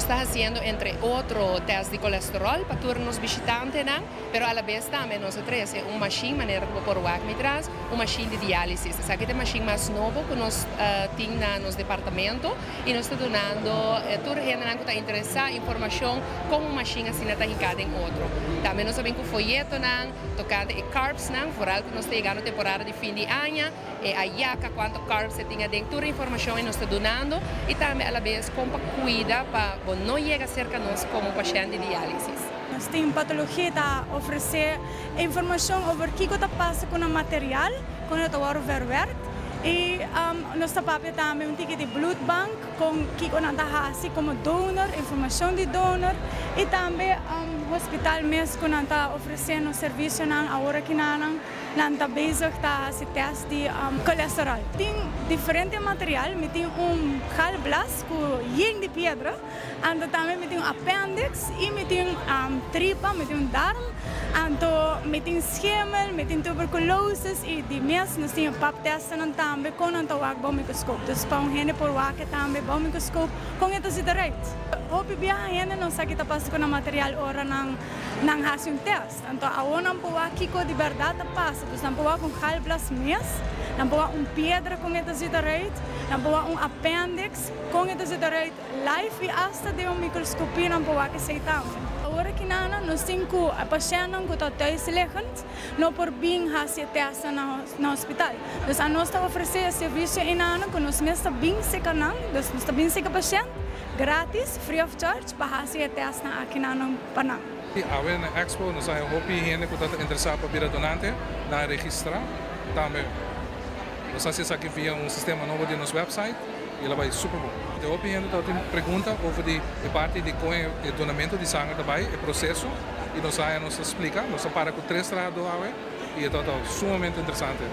Ta haciendo, entre otro, test di colesterol pa tur nos bishitantenan, pero a la vez tambe nos a trece un machine, manera cu por wak mi tras, un machine di dialisis. Esaki ta e machine mas nobo cu nos tin na nos departamento y nos ta dunando tur hendenan cu ta interesa informacion con un machine asina ta hinca den otro. Tambe nos a bin cu foyetonan tocante e carbsnan, vooral cu nos ta yegando temporada di fin di aña, e ayaca, cuanto carbs e tin aden, tur informacion y nos ta dunando y tambe a la vez con pa cuida pa bo no yega cerca nos como pashent di dialisis. Nos tin patologia ta ofrece informacion over kico ta pasa cu nan material con e ta wordo verwerkt y nos ta papia tambe un tiki di bloedbank con kico nan ta haci como donor, informacion di donor y tambe hospital mes cu nan ta ofrece nos servicionan awor aki nan. Nan ta bezig ta hasi test di colesterol. Tin diferente material, mi tin un galblas cu yen di piedra, anto tambe mi tin un appendix y mi tin tripa, mi tin un darm, anto mi tin schimmel, mi tin tuberculosis y di mes nos tin e pap testnan tambe con nan ta wak bou microscoop. Dus pa un hende por wak e tambe bou microscoop con e ta zit eruit. Hopi biaha hende no sa ki ta pasa cu nan material ora nan hasi un test. Anto awor nan por wak kiko di bèrdat ta pasa. Dus nan por wak un galblas mes, nan por wak un piedra kon e ta zit eruit, nan por wak un apèndiks kon e ta zit eruit live i asta den un mikroskopia nan por wak esei tambe. Awor aki nan nos tin ku e pashèntnan ku ta thuisliggend no por bin hasi e tèstnan na hospital. Dus anos ta ofresé e servisio einan ku nos mes ta bin seka nan, dus nos ta bin seka pashènt gratis, free of charge, pa hasi e tèstnan aki nan pa nan. Awe na Expo nos a hopi hende ku ta interesá pa bira donante, nan a registrá. Tambe nos a hasi esaki via un sistema nobo di nos website i el a bai super bon. Tin hopi hende ta tin pregunta over di e parti di kon e donamentu di sanger ta bai, e proseso, i nos a haña nos ta splika. Nos a para ku tres trahadó awe i e tabata sumamente interesante.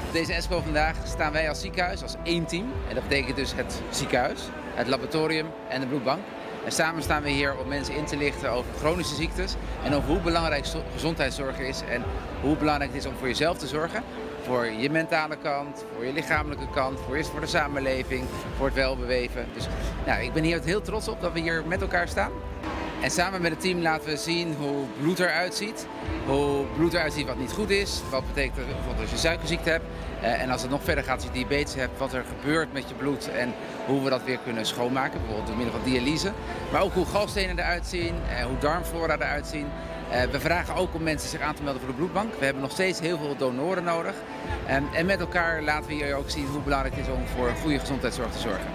Op deze Expo vandaag staan wij als ziekenhuis als één team. En dat betekent dus het ziekenhuis, het laboratorium en de bloedbank. En samen staan we hier om mensen in te lichten over chronische ziektes en over hoe belangrijk gezondheidszorg is en hoe belangrijk het is om voor jezelf te zorgen. Voor je mentale kant, voor je lichamelijke kant, voor de samenleving, voor het welbeweven. Dus nou, ik ben hier heel trots op dat we hier met elkaar staan. En samen met het team laten we zien hoe bloed eruit ziet. Hoe bloed eruit ziet wat niet goed is. Wat betekent dat bijvoorbeeld als je suikerziekte hebt. En als het nog verder gaat, als je diabetes hebt, wat er gebeurt met je bloed en hoe we dat weer kunnen schoonmaken. Bijvoorbeeld door middel van dialyse. Maar ook hoe galstenen eruit zien, hoe darmflora eruit zien. We vragen ook om mensen zich aan te melden voor de bloedbank. We hebben nog steeds heel veel donoren nodig. En met elkaar laten we hier ook zien hoe belangrijk het is om voor goede gezondheidszorg te zorgen.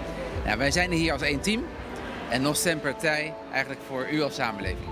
Nou, wij zijn hier als één team. En nog semper tij eigenlijk voor u als samenleving.